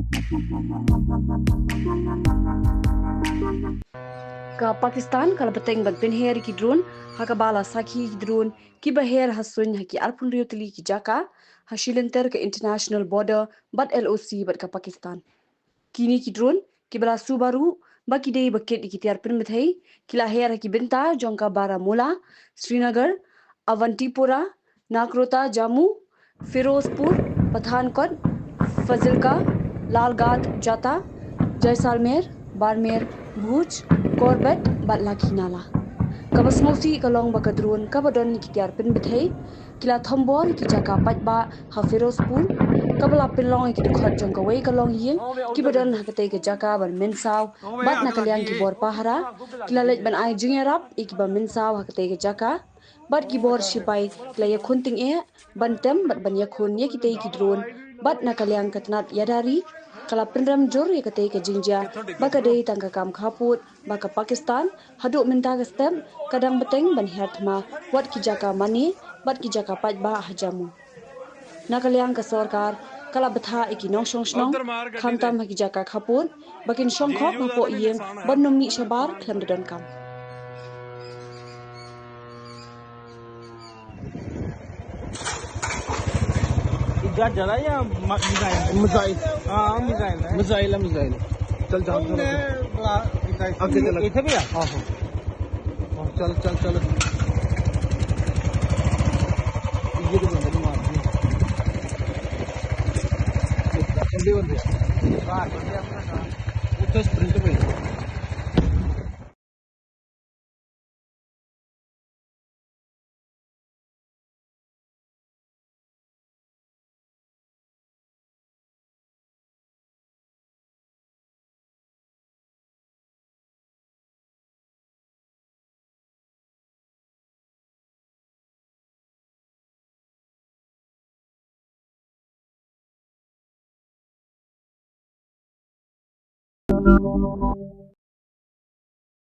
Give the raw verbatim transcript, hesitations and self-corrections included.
Ka Pakistan ka la bteng ban pynher ïa ki drone, ha kaba la sakhi ïa ki drone kiba her ha suiñ ha ki arphew hynriew tylli ki jaka, ha shilynter ka international border bad L O C bad ka Pakistan. Kine ki drone kiba la suba ruh ba ki dei ba kit ïa ki tiar pynbthei, ki la her ha ki bynta jong ka Baramulla, Srinagar, Avantipora, Nakrota, Jammu, Firozpur, Pathankot, Fazilka, Lalghat, Jata, Jaisalmer, Barmer, Bhuj, Corbett bad Lakhinala. Kaba sngewsih ka long ba ka drone kaba don ïa ki tiar pynbthei ki la thombor ïa ki jaka paidbah ha Firozpur, kaba la pynlong ïa ki dkhot jong kawei ka longïing kiba don ha katei ka jaka ban mynsaw, bad na ka liang ki bor pahara ki la leit ban ai jingïarap ïa kiba mynsaw ha katei ka jaka, bad ki bor shipai ki la ïakhun tyngeh ban tem bad ban ïakhun ïa kitei ki drone, bad na ka liang ka tnat ïada ri ka la pynrem jur ïa katei ka jingjia ba ka dei tang ka kam khappud ba ka Pakistan haduh mynta ka step ka dang bteng ban her thma wat ki jaka mane bad ki jaka paidbah ha Jammu. Na ka liang ka sorkar ka la bthah ïa ki nongshong shnong, khamtam ha ki jaka khappud, ba kin shong khop hapoh ïing ban ym mih shabar khlem da donkam. ये जहाज चला या म-, मिसाइल? मिसाइल। हाँ, मिसाइल है। मिसाइल है, मिसाइल। चल, जहाज चला। बड़ा मिसाइल। आगे चला। इथे भी है? हाँ, हाँ। हाँ, चल, चल, चल। ये तो बंदे ने मार दिया। ये बंदे। हाँ, बंदे अपना काम। वो तो स्प्रिंट में।